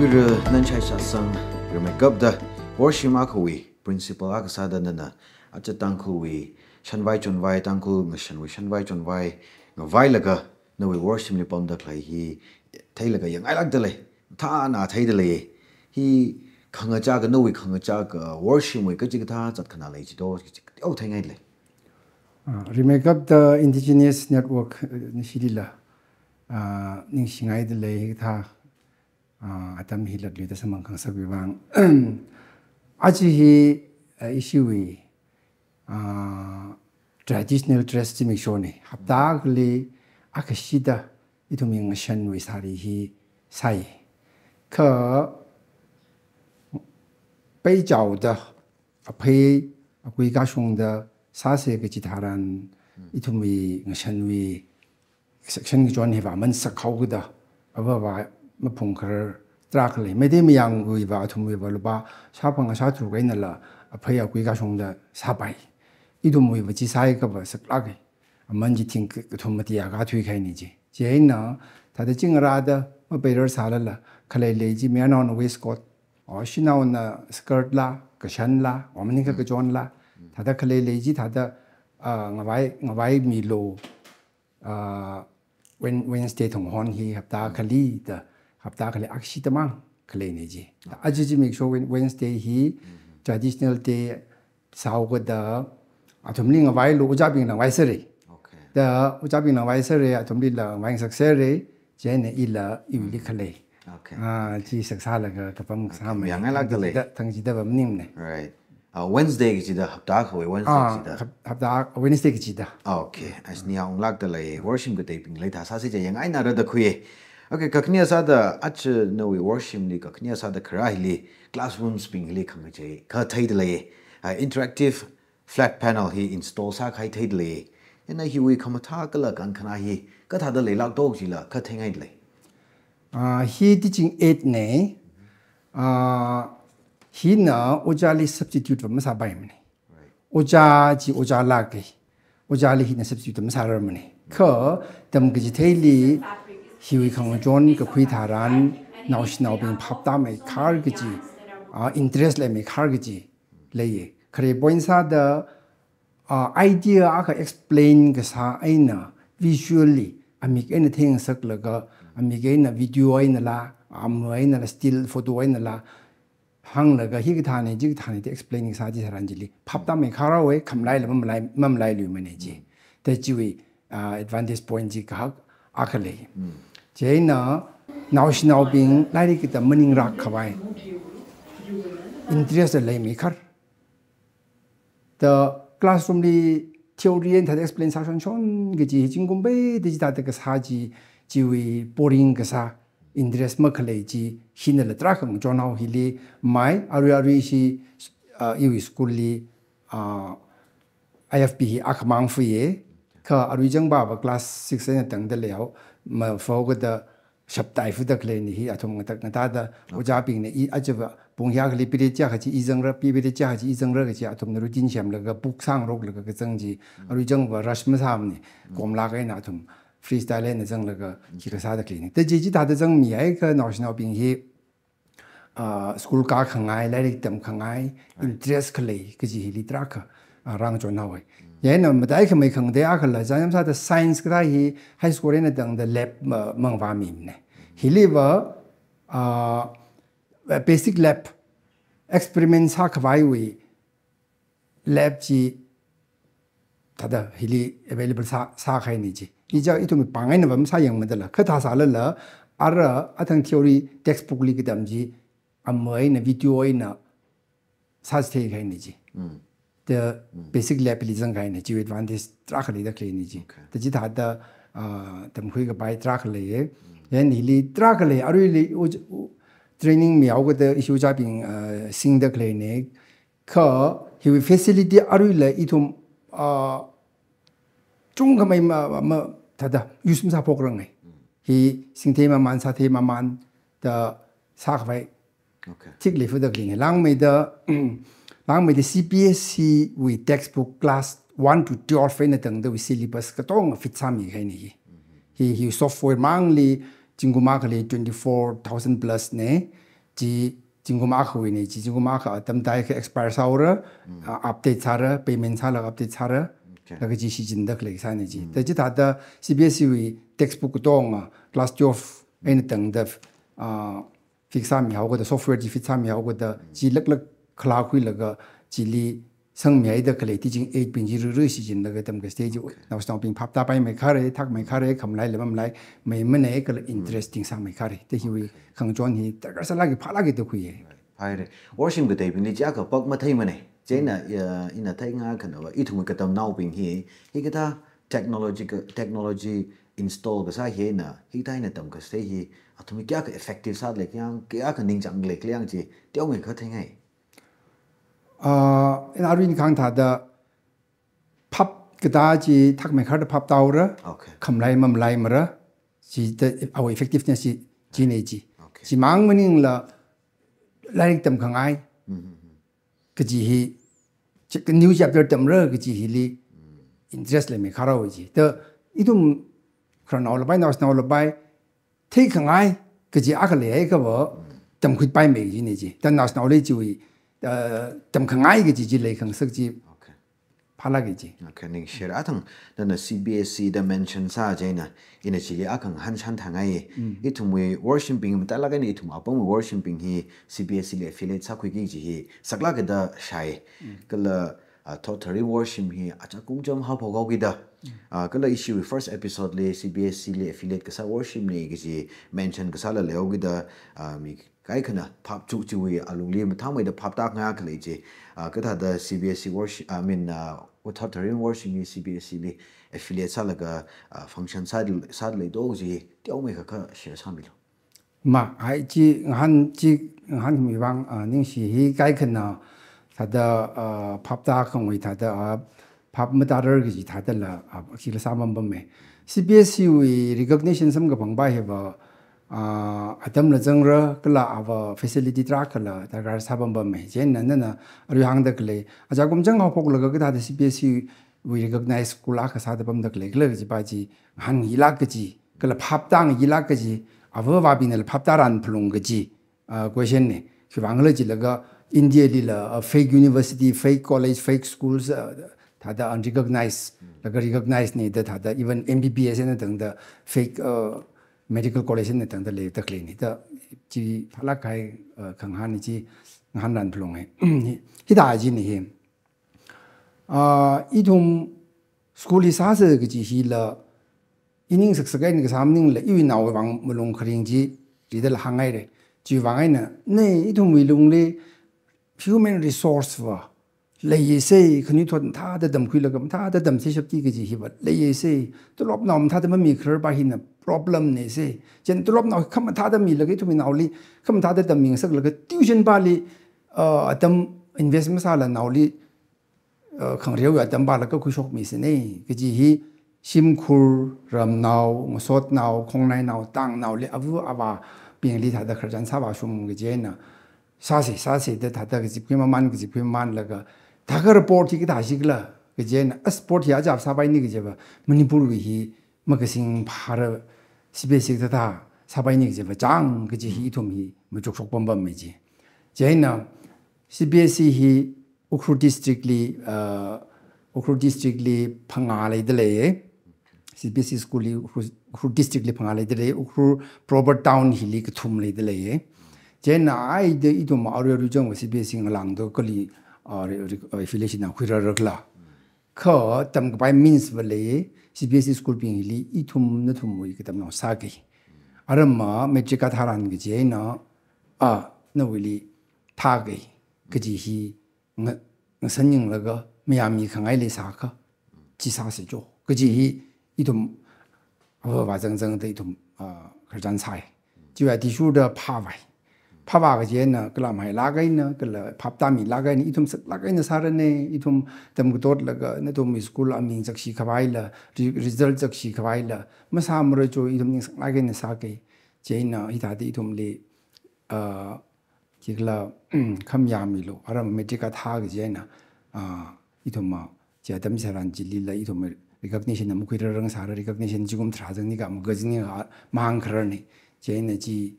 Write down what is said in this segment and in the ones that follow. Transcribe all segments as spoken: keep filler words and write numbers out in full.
Ira Nanshai Shasang, rimeikapta worshim akhawui principal akha sāda nana aja Tangkhulwui shanvai chonvai, Tangkhul ngashanwui shanvai chonvai ngavailaga nawui worshimli pamda khalei hi theilaga yangngailākda lei, thāna theida lei. Hi khangachā ka, nawui khangachā ka worshimwui kachikathā zatkhanā lei chi do, chi, chi, chi, o theingai lei. Ah, rimeikapta Indigenous Network, eh, nishilila, ah, ningshingaida lei hikathā, ah, atam hi latluida samphang khangasakwui vang. Aja hi, eh, ishiwui, ah, traditional dress zimiksho ne. Hapta akhali akhashida ithumwui ngashanwui sari hi sāi. Kha peichaoda aphei akui kashungda sāsa kachi tharan ithumwui ngashanwui section kachon hiva aman sakhaokida, avāva maphungkharar tarākha lei. Meitei mayangwuiva, athumwuiva lupā shāphang shātharuk einala aphei akui kashungda sāpai. Ithumwuiva chi sāi kava saklāka. Aman chi thing kathum mati akha thuikahai ne chi. Chieina thāda chingara da mapeirar sālala, khalei lei chi mayarnaona waistcoat, o shanaona skirt la, kashan la, o maningkha kachon la. Thāda khalei lei chi thāda, ah, ngavai, ngavaimilu, ah, Wed-, Wednesday thonghon hi hapta akhali da, hapta akhali akhashida mang khalei ne chi. Aja zimiksho Wed-, Wednesday hi traditional day sāhaokida athumli ngavailu, ojābingna ngavai sāra. Okay. Da ojābingna ngavai sāra, athumlila ngavai ngasak sāra, chieina ila iwuili khalei. Okay. Ah, chi saksālaga kapam kasā mai. Yangngailākda lei. Thangchida, thangchida va maning ne. Right. Ah, Wednesday kachida, hapta akhawui Wednesday kachida. Ah, hap-, hapta Wednesday kachida. Ah, okay. Aja ning yanglākda lei, worshim kateibingli thā sāsi chi yangngainara da khuiya. Okay, kakhane sāda aja nawui worshimli, kakhane sāda kharā hili, classrooms bing hili khangachei akha theida lei. Ah, interactive flat panel hi install sākahai theida lei. Ina hiwui khamathā kala kankhanā hi kathāda leilāk do chila akha theingai lei. Ah, hi teaching aid ne. Ah, hina ojāli substitute va masāpaimane. Right. Ojā chi ojālāka. Ojāli hina substitute masārarmane. Kha tamkachitheili hiwui khangachon kakhui tharan naoshinaobing phaptāmeikhar kachi, ah, interest leimeikhar kachi leiya. Khare point sāda, ah, idea akha explain kasā eina visually, amik eina theingasaklaga, amik eina video einala, ama einala, still photo einala hānglaga, hikathāne, chikathāne da explain kasā chi tharan chili phaptāmeikhar haowa, khamalaila mamalai, mamalailuimane chi. Da chiwui, ah, advantage point chi kahak akha lei. Chieina naoshinaobing lairik katam maningrākkhavai interest leimeikhar. Da classroom li theory eina thāda explain sāshonshon kaji hi zingkum peida chithāda kasā chi, chiwui boring kasā, interest makhalei chi, hinala tarākha ngachonhao. Hili mai, arui arui ishi, ah, iwui school li, ah, I F P hi akhamang fuiya, kha arui changva va class six eina tangda leihao, mafao kada shaptai fuda khaleina hi athum ngata, ngatada ojābingna i ajava pung hi akhali period chi akha chi i zangra, period chi akha chi i zangra kaji athumna routine semlaga book sāngaroklaga kazang chi, arui changva rush masāmane, komlāk eina athum freestyle eina zanglaga hi kasāda khaleina. Da chi chithāda zangmihaiakha naoshinaobing hi, ah, school kākhangai, lairik tamkhangai, interest khalei kaji hili tarākha, ah, rāngachonhaowa. Chieina mataikhamei khangatei akhala, chānjam sāda science kathā hi high school eina tangda lab ma-, mangavāmimane. Hiliva, ah, basic lab, experiment sākhavaiwui lab chi thāda hili available sā, sākahaina chi. Hi chi ithum pāng eina va masāyangmadala, kha thāsālala, ara athang theory textbook li katam chi, ama eina video eina sāchitheikahaina chi. Da basic lab li zangkahaina chi, advantage tarākha leida khaleina chi. Okay. Da chithāda, ah, tamkhuikapai tarākha leiya. Chieina hili tarākha lei, aruili u, u, training mihao kada ishi ojābing, ah, singda khaleina. Kha hiwui facility aruila ithum, ah, chungkhamei ma, ma, ma, thāda use masāphokrangai. Hi singthei maman, sāthei maman da sākhavai. Okay. Thik lei fuda khaleina. Langmeida, langmeida C B S E wui textbook class one to twelve eina tangdawui syllabus katonga fit sāmikahaina hi. Hi, hi software mangli zingkum akhali twenty-four thousand plus ne. chi zingkum akhawui ne, chi zingkum akha atam tai kha expire sāhaora, ah, update sāra, payment sālaga update sāra, Okay. laga chi shichinda khalei sāne chi. Mm. Da chithāda C B S E wui textbook katonga class twelve eina tangda, ah, fix sāmihaokada, software chi fix sāmihaokada, chi laklak khalakhuilaga, chili sangmihaida khalei teaching aid bing chi ruru shichinlaga tamkasei chi, Okay. naoshinaobing phaptāpaimei khare, thakmei khare, khamalai lamamlai, mei mane kala interesting sāmei khare. Da hiwui Okay. khangachon hi darkar sālāki phālāki da khuiye. Haire. Worshim kateibingli chiakha pak matheimane. Chieina, Mm. ya, ina theingakhana va, ithumwui katamnaobing hi, hikathā technology ka, technology install kasā hi eina, hikathā eina tamkasei hi, athumwui kayākha effective sālei kayāng, kayākha ningchānglei kayāng chi, teomeikha theingai. Ah, ina arui ina kahāng thāda, phap katā chi thakmei kharda phaptāhaora, Okay. khamalai mamalaimara, chithāda awui effectiveness chi, chine chi. Okay. Chimang maningla, lairik tamkhangai, Mm-hmm. kaji hi, chi, new chapter tamra kaji hili, Mm. interest leimei kharao chi. Da ithum khararnao lapai, naoshinao lapai, theikhangai kaji akha leihaiakha va, Mm. tamkhuipaimei kajine chi. Da naoshinaoli chiwui, ah, tamkhangai kaji chi leikhangasak chi, Okay. phālāki chi. Okay, ningshira. Athang, nana C B S E da mention sā chieina, ina chili akha ngahān shānthangai. Mm. Ithumwui worshimbing, matailāk eina ithum apamwui worshimbing hi C B S E li affiliate sākhuiki kaji hi, saklākida shāi. Mm. Kala, ah, thot tharing worshim hi, aja kungcham haophok haokida. Mm. Ah, kala ishiwui first episode li C B S E li affiliate kasā worshim ne kaji mention kasāla leihaokida, ah, mi kaikhana phap chu chiwui alungli mathāmeida phaptāngai khalei chi. Ah, kathāda C B S E worship, I mean, ah, thot tharing worshim hi C B S E li affiliate sālaga, ah, function sāda, sāda lei do chi, teomeikha kha share sāmilu. Ma, hai chi ngahān, chi ngahānmi vang, ah, ningshi hi kaikhana thāda, ah, phaptākhangwui thāda, ah, phap matārar kaji thādala, ah, khikhala sāpampamei. C B S E wui recognition samkaphang pa hi va, ah, atamla zangra kala ava facility tarākhala darkar sāpampamei. Chieina nana arui hāngda khalei, aja kungcham haophoklaga kathāda C B S E wui recognize school akha sāda pamda khalei khala kaji pa chi ngahānhilāk kaji, kala phaptāngailāk kaji, avāvabingnala phaptāran phalung kaji, ah, question ne. Khiwuivang khala jilaga India lila, ah, fake university, fake college, fake schools, ah, thāda unrecognized, laga recognize ne da thāda even M B B S eina tangda fake, ah, medical college eina tangda leida khalei ne. Da chi phālāk kahai, ah, khangahān chi ngahānran phalunghai. Hithā chine hi. Ah, ithum school hi sāsa kaji hila, ining saksak eina kasā maningla, iwui naowui vang malung kharing chi, ridala hānghaire. Chiwui vang eina, ne, ithumwui lungli human resource va, leiyasei, khanuithot mathāda tamkhuilaga mathāda tamsei shapki kaji hi va, leiyasei, tolopnao mathāda mamikharar pa hina problem ne sei. Chieina tolopnao khamathāda milaga ithumwui naoli, khamathāda tammingasaklaga tuition pali, uh, atam invest masāla naoli, uh, khangareowui atam pala kakhuishokmisei ne. Kaji hi shimkhur, ramnao, ngasotnao, khongnainao, tangnaoli, ava avābingli thāda khararchan sāvāshung kaji eina, sāsei, sāsei da thāda kazipkhui mamān, kazipkhui mamānlaga, thākha report hi kathā shikhala kaji eina, as report hi aja sāpaini kaji va, Manipurwui hi makasing phāra, C B S E thāda sāpaini kaji va, chang kaji hi ithum hi machukshok pampammei chi. Chieina C B S E hi Ukhrul district li, uh, Ukhrul district li phangā leida leiye. C B S E school hi Ukhrul, Ukhrul district li phangā leida lei, Ukhrul proper town hili kathum leida leiye. Chieina ai da ithum arui arui chang va C B S E ngalāngda kali, uh, re-, re-, affiliation na khuirarkhala. Kha tamkapai means va lei, C B S E school bing hili ithum nathumwui katamnao sāki. Aramma matric kathāran kaji eina, ah, nawuili thāki kaji hi nga-, ngasan yanglaga mayāmi khangaili sākha, chi sāsei jo. Kaji hi ithum avāva zangzangda ithum, ah, khararchan sai. Chiwui athishurda phāvai. Phāvā kaji eina, kala mahailāk eina, kala phaptāmilāk eina, ithum saklāk eina sārane, ithum tamkatotlaga, nathumwui school aming chakshi khavaila, re-, result chakshi khavaila, masāmara jo, ithum ning saklāk eina sāki. Chieina hithāda ithumli, ah, khikhala, khamayāmilu, aram matric kathā kaji eina, ah, ithum ma, chi atam tharan chilila ithum recognition na makhuirarrang sāra, recognition zingkum tharā zangni ka, magazine ka, mahāngkhararne. Chieina chi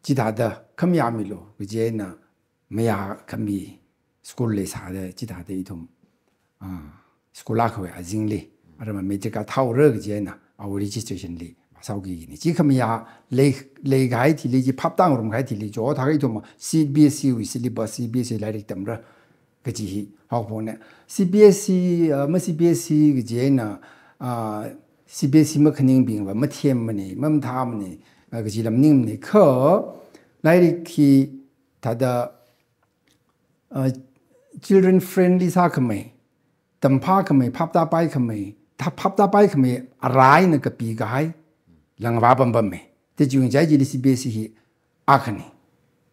chithāda khamayāmilu kaji eina mayākhami school leisāda chithāda ithum, ah, school akhawui azingli, aram matric kathāhaora kaji eina awui registration li vāsāhaokini. Chi khamayā lei, leikahai thili, chi phaptāngarumkahai thili, chithākha ithum C B S E wui syllabus, C B S E lairik tamra kaji hi haophokna. C B S E, ah, ma C B S E kaji eina, ah, C B S E makhaningbingva mathemmana, mamathāmana, ah, kajila maningmana. Kha lairik hi thāda, ah, children friendly sākhamei, tamphākhamei, phaptāpaikhamei, thā phaptāpaikhamei ara eina kapikahai, langva pampamme. Te chiwui ngachaili C B S E hi akhana.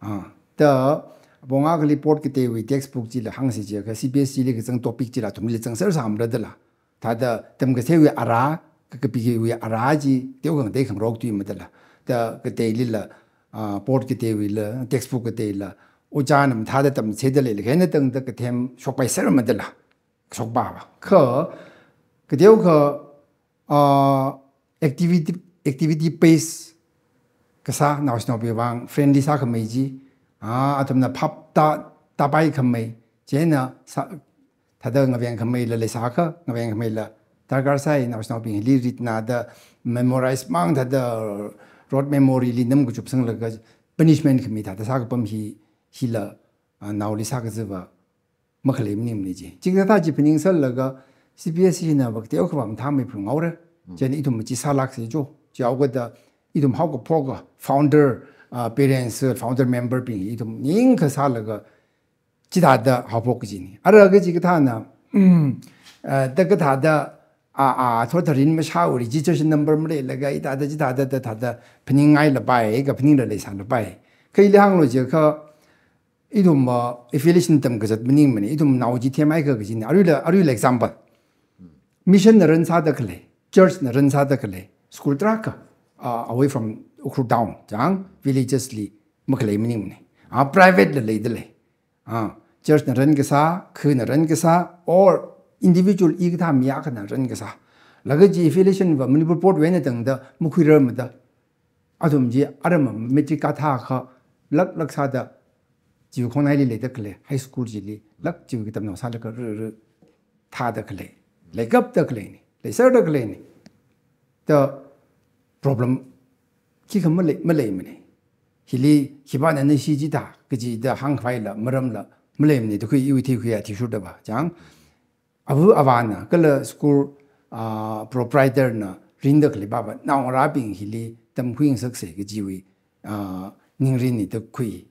Ah, ta, apong akhali board kateiwui textbook chila hāngsa chiakha C B S E li kazang topic chila athumli zangser sāmara dala. Thāda tamkaseiwui ara, ka-, kapikawui ara chi teokha ngatei khangarok tui madala. Ta kateilila, ah, board kateiwuila, textbook kateila, ojāna mathāda tamchitheida leilakha eina tangda kathem shokpaiser madala. Shokpava. Kha, kateokha, ah, activity, activity base kasā, naoshinaobing vang friendly sākhamei chi, ah, athumna phaptā, tāpaikhamei, chieina sā, thāda ngavengkhameila leisākha, ngavengkhameila darkar sāi, naoshinaobingli ritnada memorize mang thāda rote memory li namkachupsanglaga punishment khami thāda sākapam hi, hila, ah, naoli sākaziva makhalei maningmana chi. Chikathā chi phaningserlaga C B S E nava kateokha mathāmei phungaora. Chieina ithum chi sālāksa jo. Chihaokada ithum haokaphoka founder, ah, parents, founder member bing ithum ningkha sālaga chithāda haophok kajina. Ara kaji kathāna, mm, ah, ta kathāda, ah, ah, thotharin mashao registration number maleilaga, ithāda, chithāda, ta thāda phaningngai lapai, ka phaningla leisā lapai. Kha ili hānglu chiakha, ithum, ah, affiliation tamkazat maningmana, ithum nao chi themhaikha kajina. Aruila, aruila example. Mission na run sāda khalei, church na run sāda khalei, school tarākha, ah, away from Ukhrul town, chang, villages li makhalei maningmana. Ah, private la leida lei. Ah, church na run kasā, khu na run kasā, or individual ikathā mi akhana run kasā. Laga chi affiliation va Manipur board wui eina tangda makhuirar mada. Athum chi aram matric kathākha laklak sāda, chiwui khongnaili leida khalei, high school chili, lak chiwui katamnao sālaga ru, ru, thāda khalei, leikapda khaleina, leiserda khaleina. Ta problem khikha malei, maleimana. Hili khipāna nashi chithā, kajida hāngkhavaila, maramla, maleimana, da khui iwui theikhuiya, thishurdava, chang. Ava avāna, kala school, ah, proprietor na rinda khalei pava, naongarābing hili tamkhuingasaksa kajiwui, ah, ningrinna da khui.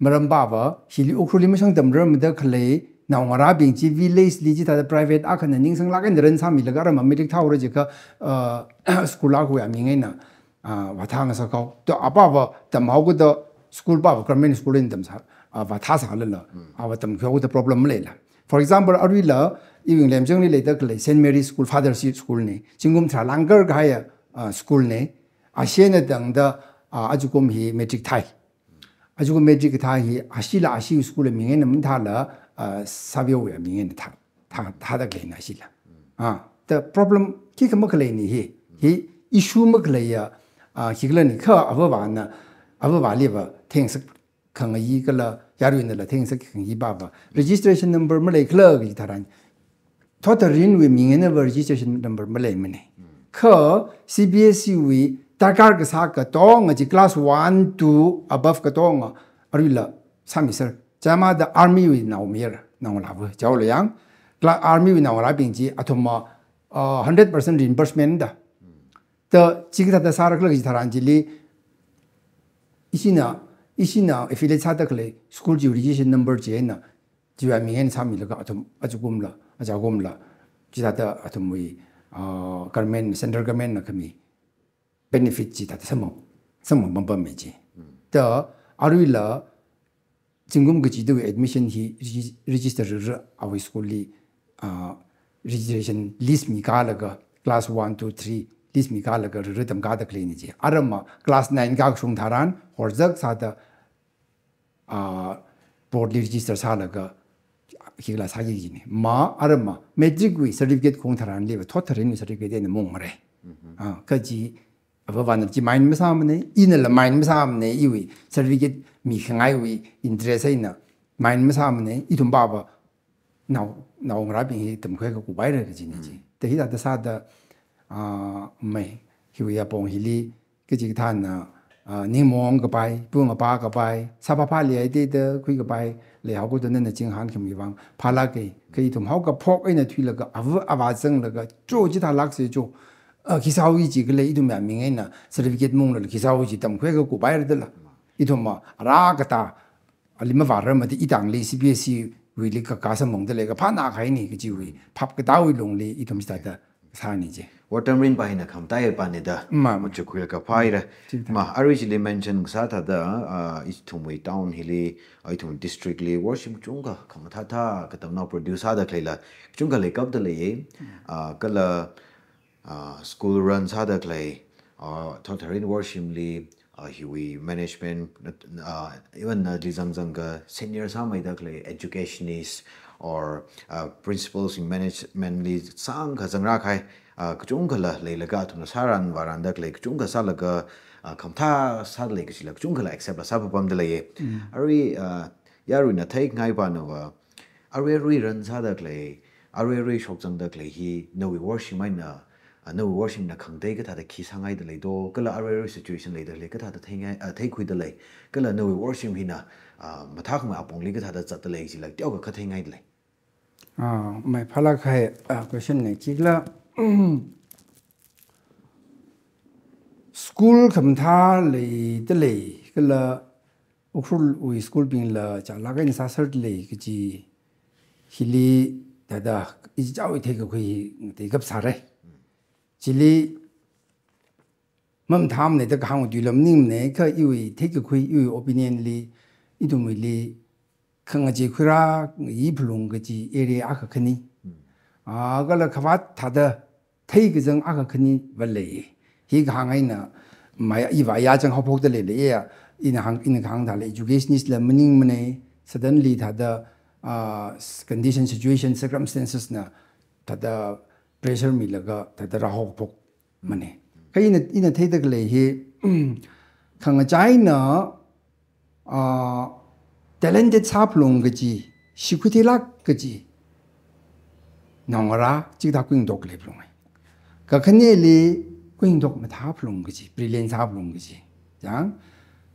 Maram pava, hili Ukhrulli mashang tamrar mada khalei, naongarābing chi village li chithāda private akhana ningsanglāk eina run sāmilaga aram matric thāhaora chiakha, ah, school akhawui aming eina, ah, vāthāngasak hao. To apava tamhaokada school pava government school eina tamsā, ah, vāthāsālala, ava tamkhuihaokada problem maleila. For example, aruila, iwui ngalem changli leida khalei Saint Mary School, Father's School na, zingkum tharā langkar kahaiya, ah, school na, ashina tangda, ah, ajakum hi matric thai. Ajakum matric kathā hi, ashila ashi school aming eina mathāla, ah, Savio wui aming eina thā, thā, thāda khaleina ashila. Ah, the problem khikha makhaleina hi, hi issue makhaleiya, ah, khikhala ni kha ava avāna, ava avāliva theingasak khangayi kala yaruinala theingasak khangayi pava. Registration number maleikhala kaji tharan, thotharinwui ming einava registration number maleimana. Kha C B S E wui darkar kasā katonga chi class one, two above katonga aruila sāmiser. Chāmada army wui naomayara, naongalāva, chaola yang. Cla-, army wui naongalābing chi athumva, uh, hundred percent reimbursement da. Ta chikathāda sārakhala kaji tharan chili, ishina, ishina affiliate sāda khalei school chi registration number chieina, chiwui aming eina sāmilaga athum, ajakumla, ajakumla, chithāda athumwui, ah, government, central government na khami benefit chithāda samphang, samphang pampamme chi. Ta aruila, zingkum kachida admission hi regi-, register rara awui school li, ah, registration list mikalaga class one, two, three list mikalaga rara tamkāda khaleina chi. Aramva class nine kakashung tharan horzak sāda, ah, board li register sālaga khikhala sāki kajina. Ma aramva matric wui certificate khong tharanliva thotharinwui certificate eina maungmara. Ah, kaji Avāvāna chi mind masāmana, inala mind masāmana, iwui certificate mikhangaiwui interest eina mind masāmana, ithum papa nao, naongarābing hi tamkhuiakha kuphaira kajina chi. Mm. Te hithāda sāda, ah, mei, hiwui apong hili, kachikathāna, ah, ningmaong kapai, pung apa kapai, sāphāphā leihaida khuikapai, leihaokada nana chinghan khami vang, phālāka, kha ithum haokaphok eina thuilaga, avā, avā zanglaga, cho chithālāksa cho, ah, khi sāhaowa chi khalei ithum ya ming eina, certificate mungla khi sāhaowa chi tamkhuiakha kuphaira dala. Ithumva, rākatā, ali mavārar mati itangli C B S E wuili kakā samphangda lei kaphā na kahaina kajiwui, phap katāwui lungli ithum chithāda sāna chi. Water mirin pa hina khamataiya pana da. Ma, ma. Machukhuiakha phaira. Chithā. Ma, arui chili mention kasā thāda, ah, ithumwui town hili, ah, ithum district li worship kachungkha khamathāthā katamnao produce sāda khaleila, kachungkha leikapda leiya. Mm. Ah, kala, ah, school run sāda khalei, ah, thotharin worship li, ah, hiwui management, ah, even nali zangzangkha senior sāmeida khalei educationist or, ah, principals in management li sangkha zangrākahai, ah, kachungkhala leilaga athumna sāran vāranda khalei kachungkha sālaga, ah, khamathā sāda lei kachila kachungkhala accept la sāpapamda leiya. Mm. Arui, ah, yaruina theikhangai panava, arui arui run sāda khalei, arui arui shokzangda khalei hi, nawui worship eina, ah, nawui worship na khangatei kathāda khi sāngaida lei do, kala arui arui situation leida lei, kathāda theingai, ah, theikhuida lei, kala nawui worship hina, ah, mathākhamei apongli kathāda zatda lei chila, teokha katheingaida lei. Ah, mei phālāk kahai, ah, question na, chikla, school khamathā leida lei, kala Ukhrulwui school bingla chālāk eina sāserda lei kaji hili thāda ichichāwui theikakhui hi ngateikap sāra. Chili mamathāmana da kahāng tuilam maningmana, kha iwui theikakhui, iwui opinion li, ithumwuili khangachei khuirāngayi phalung kaji area akha khani. Ah, kala khavāt thāda theikazang akha khaniva lei. Hi kahāng eina, mei, iva ya chang haophokda leilei ya, ina hāng, ina kahāng thāla educationist la maningmana, suddenly thāda, ah, s-, condition, situation, circumstances na thāda pressure milaga thāda rāhaophokmana. Kha ina, ina theida khalei hi, khangachaina, ah, talented sāphalung kaji, shikhuitheilāk kaji naongarā chikathā kuingatok leiphalunga. Kakhaneli kuingatok mathāphalung kaji, brilliant sāphalung kaji. Chang,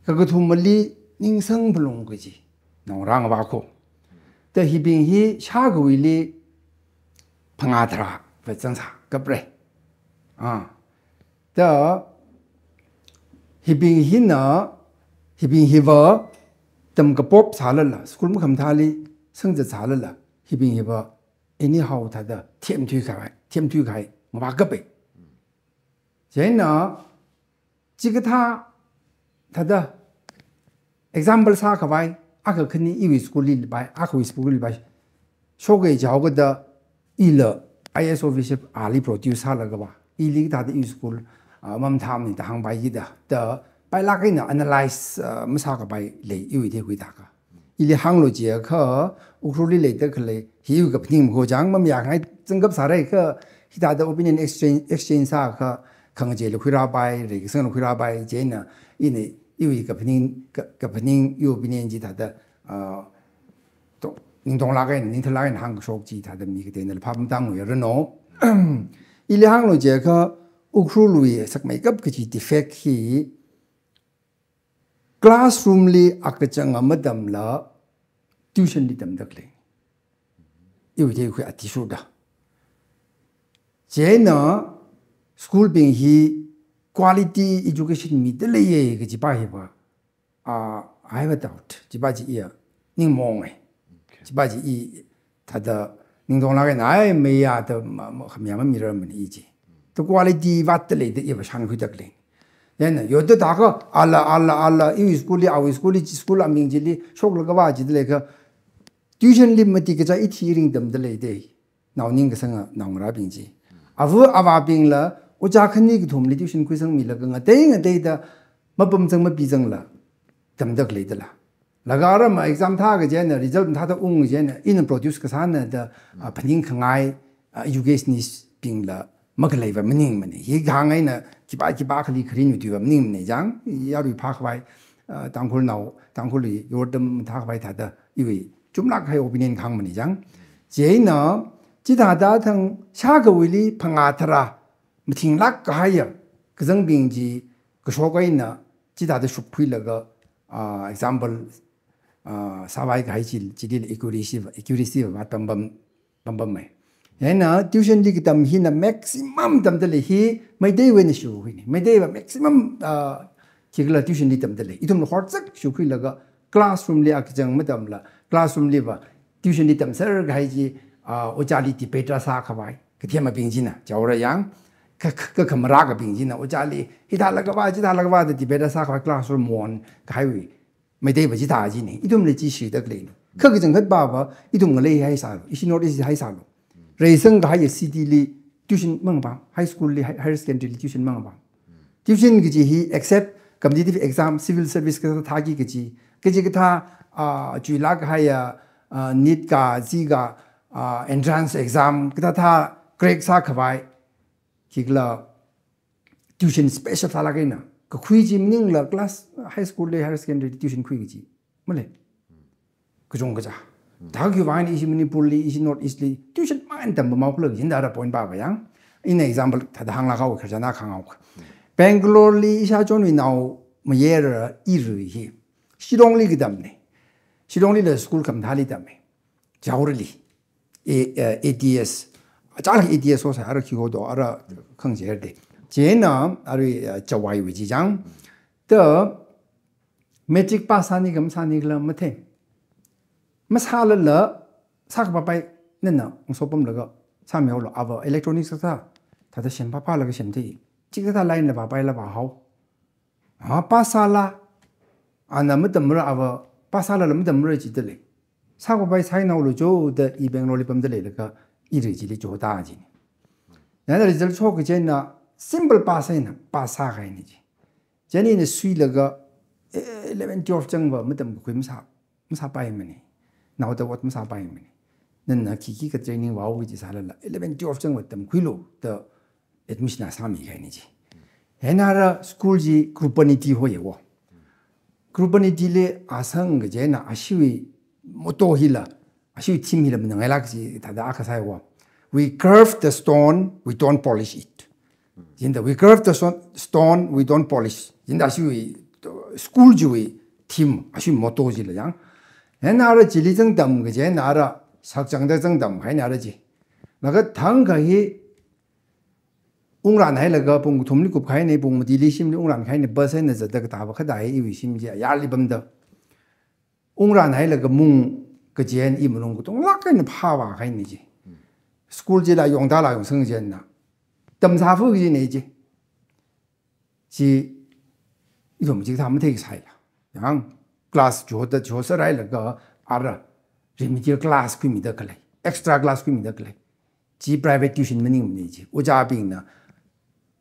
kakathumali ningsangphalung kaji naongarā ngavā kho. Da hibing hi shākhuili phangā tharā va zangsā kapra. Ah. Da hibing hina, hibing hiva tamkapop sālala, school makhamathāli sangzat sālala, hibing hiva anyhow thāda themthuikhavai, themthuikhavai ngavā kapa. Chieina, chikathā thāda example sākhavai, akha khani iwui school li pai, akhawui school li pai, shoka jihaokada ila I A S officer ali produce sālaga va, ili thāda iwui school, ah, mamathāmana da hāngpai kida, da pailāk eina analyze, ah, masākapai lei iwui theikakhui thākha. Ili hānglu jiakha, Ukhrulli leida khalei, hiwui kaphaning makho chang, mamayāngai zangkap sāra kha, hithāda opinion exchange, exchange sākha, khangacheila khuirāpai, reikasangla khuirāpai, chieina, ina, iwui kaphaning, ka-, kaphaning, iwui opinion chi thāda, ah, to, ningtonglāk eina, ningtharlāk eina hāngkashok chi thāda mi kateinala phap matānguiranu. Ili hānglu jiakha, Ukhrulwui sakmeikap kaji defect hi, classroom li akachanga matamla tuition li tamda khalei. Iwui theikakhui athishurda. Chieina school bing hi quality education mida leiya kajipa hiva, ah, I have a doubt. Chipa chi iya ningmaonga. Okay. Chipa chi i thāda ningtonglāk eina, ai, maya da ma, ma, khamayā mamirarmana i chi. Da quality vātda leida iva shānkhuida khalei. Then, yoda thākha, ala, ala, ala, iwui school li, awui school li, chi school aming chili, shoklaga vā chida leiakha, tuition li mati kaja ithi ringtamda leida. Naoning kasanga naongarābing chi. Ava avābingla, ojā khani kathumli tuition khuisangmilaga ngatei ngateida, mapamzang mapizangla, tamda khalei dala. Laga rama exam thā kaji eina, result thāda ung kaji eina, ina produce kasāna da, ah, phaningkhangai, ah, educationist bingla, makhaleiva maningmana. Hi hāngngaina khipā khipā khali kharin wui tuiva maningmana chang, yarui phākhavai, ah, Tangkhulnao, Tangkhulli yortam mathākhavai thāda, iwui chumlāk kahai opinion kahāngmana chang. Chieina, chithāda thang shākhawuili phangā tharā, mathinglāk kahaiya, kazangbing chi, kashok eina, chithāda shupkhuilaga, ah, example, ah, sāvai kahai chi, chili accuracy, accuracy va pam pam, pam pam mai. Chieina tuition li katam hina maximum tamdalei hi, Meiteiwui eina shukhuina. Meiteiva maximum, ah, khikhala tuition li tamdalei. Ithumla horzak shukhuilaga classroom li akachang matamla, classroom liva tuition li tamser kahai chi, ah, ojāli debate rāsākhavai. Kathemabing china, chaora yang, ka, ka, ka, khamara kabing china, ojāli, hithālaga vā, chithālaga vā da debate rāsākhavai classroom mon, kahaiwui. Meiteiva chithā china, ithumli chi shida khaleina. Kha kachangkhat pava, ithum ngalei haisālu, ishi North East haisālu. Reisang kahaiya city li tuition mangapam, high school li, hi-, higher secondary li tuition mangapam. Tuition kaji hi except competitive exam, civil service kathā thāki kaji, kachikathā, ah, chuilāk kahaiya, ah, NEET ka, zi ka, ah, entrance exam, kathāthā crack sākhavai, khikhala tuition special sālāk eina. Kakhui chi maningla class high school li, higher secondary li tuition khui kaji. Malei. Kachungkha cha. Thākha vang eina ishi Manipur li, ishi North East li, tuition mang tampa maokhala kajina da ara point pava yang. Ina example thāda hānglāk haowa khararchān akha hāngngaoka. Bangalore li ishāchonwui nao mayara irui hi. Shillong li katamna. Shillong lila school khamathāli tamma. Jaorali. A, eh, A T S. Chālak A T S ho sā ara khi ho do, ara khangachei de. Chieina, arui, eh, Jowaiwui chi chang. Da matric pass sāni kha masāni khala mathei. Masālala, sākapapai nana, ngaso pamlaga, sāmihaolu, ava electronics kathā, thāda sem pāpālaga semthei. Chikathā line la pāpaila pāhao. Ah, pass sāla, ana matamra ava, pass sālala matamra jidalei. Sākapapai sāhainaolu jo da i Bangalore li pamdaleilaga, irui chili jota jina. Nana result shokkachina, simple pass eina, pass sākahaina ji. Chieina ina suilaga, eh, eleven, twelve changva matamkakhui masā, masāpaimana. Naoda ot masāpaimana. Nana khikhi ka training vāo kaji sālala, eleven, twelve changva tamkhuilu, da admission a sāmikahaina ji. Chieina ara school chi Kripaniti hoya wo. Kripaniti li asang kajina ashiwui motto hila, ashiwui theme hila mangangailāk kaji thāda akha sāya wo. "We curve the stone, we don't polish it." Jida, "We curve the stone, stone, we don't polish." Jida ashiwui school chiwui theme, ashiwui motto chila yang. Chieina ara chili zangtam kajina ara sakchangda zangtamkahaina ara chi. Laga thangkha hi ungranhailaga pung kathumli kupkahaina, pung matili shimli ungrankahaina, bus eina zatda katāva kathā hi iwui shim chi ayarli pamda. Ungranhailaga mung kajina i malung katonglāk eina phāvākahaina ji. School chila yongda la yongsang jina. Tamsāfa kajina ji. Chi, ithum chikathā matheisāla. Yang class jota joserhailaga ara remedial class khuimida khalei, extra class khuimida khalei. Chi private tuition maningmana ji. Ojābingna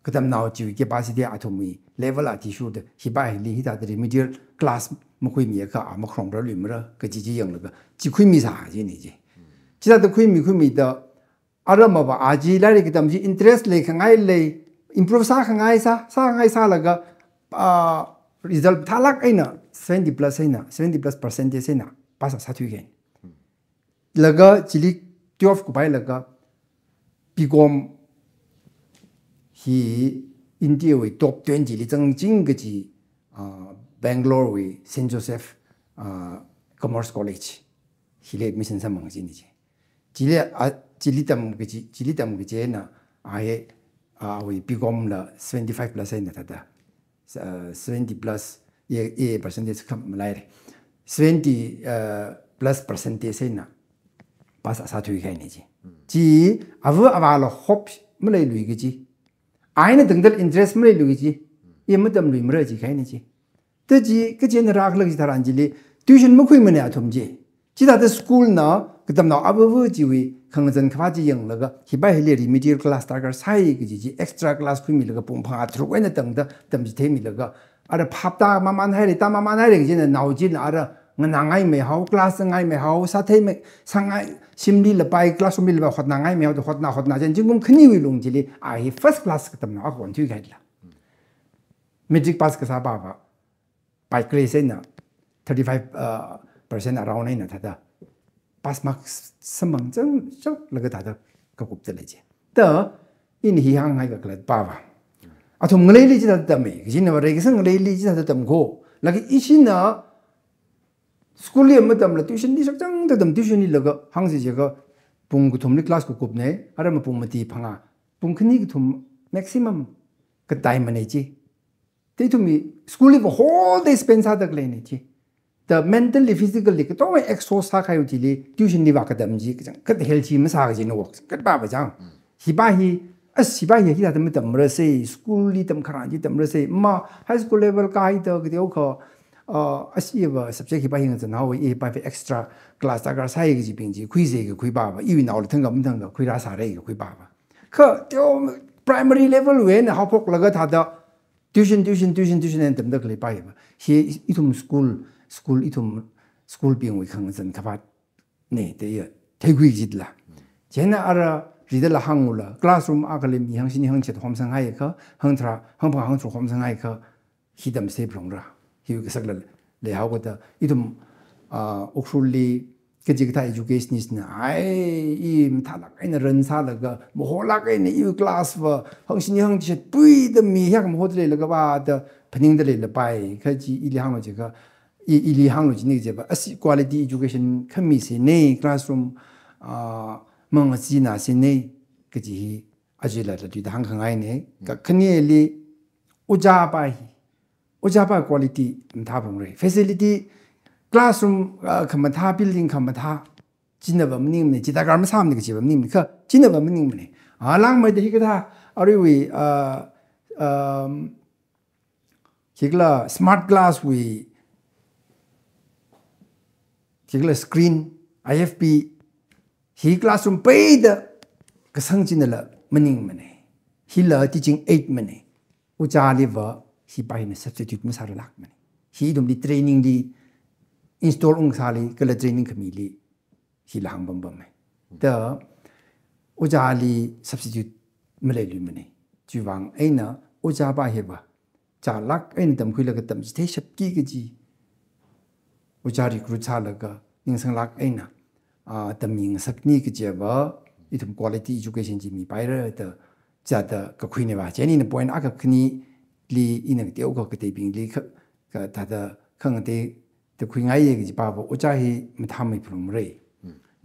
katamnao chiwui capacity athumwui level athishurda, hipa hili hithāda remedial class makhuimiakha a makharongra luimara kaji chi yanglaga, chi khuimisā jina ji. Chithāda khuimi khuimida, ara mava a chi lairik katam chi interest leikhangai lei, improve sākhangai sā, sākhangai sālaga, ah, result thālāk eina seventy plus eina, seventy plus percentage eina pass sāthuikahaina. Laga chili twelve kupailaga, B Com hi India wui top twenty li zangching kaji, ah, Bangalore wui Saint Joseph, ah, Commerce College hili admission sāmang jina ji. Chili, ah, chili tam kaji, chili tam kajina, a hi, ah, awui B Com la seventy-five plus eina thāda. Uh, seventy plus, A, A percentage kham malaire. Seventy, uh, plus percentage eina pass sāthuikahaina ji. Chi, ava avāla hope maleilui kaji. Aina tangdal interest maleilui kaji. I matamluimara jikahaina ji. Da chi, kachina rākhala kaji tharan chili, tuition makhuimana athum chi. Chithāda school na katamnao avava chiwui khangazan khavā chi yanglaga, hipa hili remedial class darkar sai kaji chi extra class khuimilaga pung phangā tharuk eina tangda tamchitheimilaga, ara phapta mamanhaire, ta mamanhaire kajina nao china ara nganāngaimei hao, class zangngaimei hao, sātheimei, sāngai, shimli lapai, classroom li lapai, hotnāngaimei hao, da hotnā, hotnā, chieina zingkum khaniwui lung chili, a hi first class katamnao akha onthuikahaila. Matric pass kasā pava, by grace eina, thirty-five, uh, percent around eina thāda, pass marks samphang chang, chaklaga thāda kakupta lei chi. Da, ina hi hāngngai kakhalat pava. Athum ngaleili chithāda tami, kajina va reikasang ngaleili chithāda tamkho. Laga ishina school li matamla tuition li shakchangda tam, tuition li laga hāngsi jiakha pung kathumli class kakupna, arama pung mati phangā, pung khani kathum maximum kataimana chi. Te ithumwui school li va whole day spend sāda khaleina chi. Da mentally, physically, katonga exhaust sākahaiwui thili, tuition li vākatam chi, kachangkhat healthy masā kajina wok, kachangkhat pava chang. Hipa hi, as hipa hi, hithāda matamrasei, school li tamkharā chi tamrasei, ma high school level kahaida kateokha, uh, as iva subject hipa hi ngazan haowa, hipa hi extra class darkar sai kajibing chi, khuisei kakhui pava, iwui naola thangkha mathangkha, khuirāsāra kakhui pava. Kha, teo primary level wui eina haophoklaga thāda, tuition, tuition, tuition, tuition eina tamda khalei paiva. Hi ithum school, school ithum, school bingwui khangazan khavātna, da iya theikhui jitla. Chieina ara ridala hāngula, classroom akhali mi hangshini hangchet homsanghaikha, hangtharā, hangphangā hangtharuk homsanghaikha, hi tamsei phalungra. Hi kasakla leihaokada, ithum, ah, Ukhrulli, kachikathā educationist na, ai, i mathālāk eina ran sālaga, maholāk eina i class va, hangshini hangchet puida mi hak mahoda leilaga vāda, phaningda leilapai, kaji ili hānglu jiakha, i, ili hānglu jini kajiva, as quality education khamisena, classroom, ah, mangasinasena, kaji hi, ajila la tuida hāngkhangaina, kakhaneli, ojā pa hi, ojā pa quality mathā phalungra. Facility, classroom, ah, khamathā, building khamathā, china va maningmana, chi darkar masāmana kaji va maningmana, kha china va maningmana. Ah, langmeida hikathā, aruiwui, ah, um, hikla smart class wui, hikla screen, I F P, hi classroom peida kasang chinala maningmana. Hila teaching aid mana. Ojāli va hipa hina substitute masāralākmana. Hi ithumli training li install ungsāli, kala training khamili, hila hāngpampamma. Da, ojāli substitute maleiluimana. Chiwuivang eina ojā pa hiva, chālāk eina tamkhuilaga tamchitheishapki kaji, ojā recruit sālaga, ningsanglāk eina, ah, tammingasakni kajiva, ithum quality education chi mipaira da, chithāda kakhuina va. Chieina ina point akha khanili ina kateokha kateibingli kha, kathāda khangatei da khuingaiya kaji pava, ojā hi mathāmei phalungmara.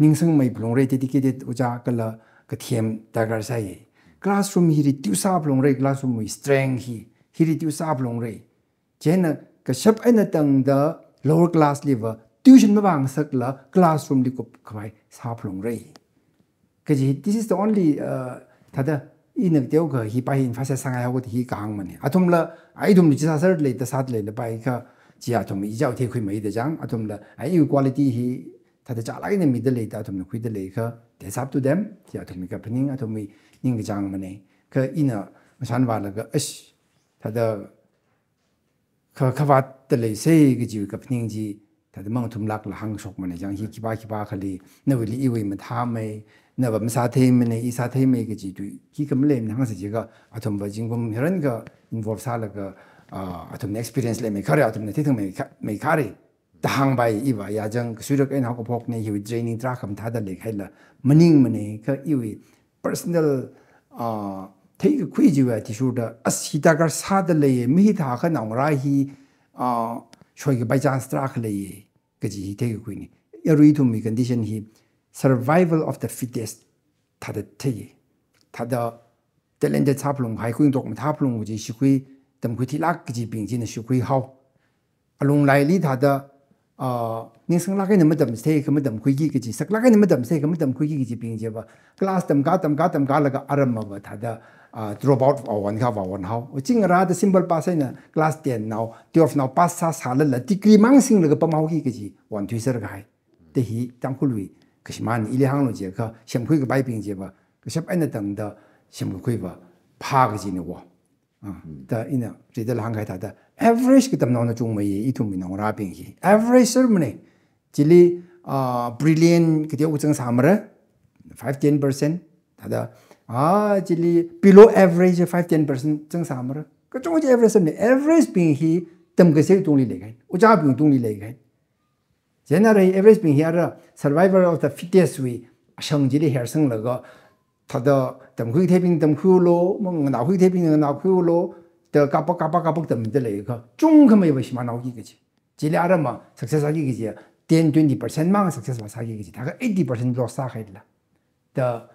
Ningsangmei phalungra, dedicated ojā kala kathem darkar sāya. Classroom hi reduce sā phalungra, classroom wui strength hi, hi reduce sā phalungra. Chieina kashap eina tangda lower class li va tuition mavāngasakla classroom li kupkhavai sā phalungra. Kaji, this is the only, uh, thāda ina kateokha hipa hi emphasize sāngaihaoda hi kahāngmana. Athumla, a ithumla chi sāserlei da sāda leilapai kha, chi athum ijao theikhuimeida chang, athumla, a iwui quality hi thāda chālāk eina mida leida athumna khuida leikha, that's up to them, chi athumwui kaphaning, athumwui ningkachāngmana. Kha ina ngashan vālaga, ash, thāda kha, khavātda leisei kajiwui kaphaning chi, thāda mangathumlākla hāngshokmana chang, hi khipā khipā akhali, nawuili iwui mathāmei, na va masātheimana, i sātheimei kaji tui, hi khamaleimana hāngsa jiakha, athum va zingkum hiyākha involve sālaga, ah, athumna experience leimeikharei, athumna theithangmeikha-, meikharei da hāngpai. Iva yāchang kasuirak eina haokaphokna, hiwui training tarākha mathāda leikahaila maningmana, kha iwui personal, ah, theikakhui chiwui athishurda, as hi darkar sāda leiya, mi hithākha naongarā hi, ah, shoikapai chance tarākha leiya, kaji hi theikakhuina. Arui ithumwui condition hi survival of the fittest thāda theiya. Thāda talented sāphalunghai, khuitok mathāphalung kaji shikhui, tamkhui thilāk kajibing china shikhuihao. Alunglaili thāda, ah, ningsanglāk eina matamsei kha matamkhuiki kaji, saklāk eina matamsei kha matamkhuiki kajibing chiva, class tamkā, tamkā, tamkālaga aramma va thāda, ah, drop out vāwon kha vāwonhao. Chingarāda simple pass eina class ten nao, twelve nao pass sāsālala degree mang singlaga pamhaoki kaji onthuiserkahai. Da hi Tangkhulwui kashimān, ili hānglu jiakha, semkhuikapaibing chiva, kashap eina tangda semkakhui va phā kajina wo. Ah, da ina ridala hāngkahai thāda, Average katamnaona chungmeiya, ithumwui naongarābing hi. Average sermana. Chili, ah, brilliant kateokha zangsāmara, five ten percent. Thāda, ah, chili below average five ten percent zangsāmara. Kachungkha chi average sermana. Average bing hi tamkasei tungli leikahaina. Ojābing tungli leikahaina. Chieina arui average bing hi ara survival of the fittest wui ashang chili hersanglaga, thāda tamkhui theibing tamkhuilu, manganākhui theibing nganākhuilu, da kapā kapā kapā tamda leikha, chungkhameiva shimānhaoki kaji. Chili arama success sāki kaji, ten twenty percent mang success vāsāki kaji, thākha eighty percent loss sākahaila. Da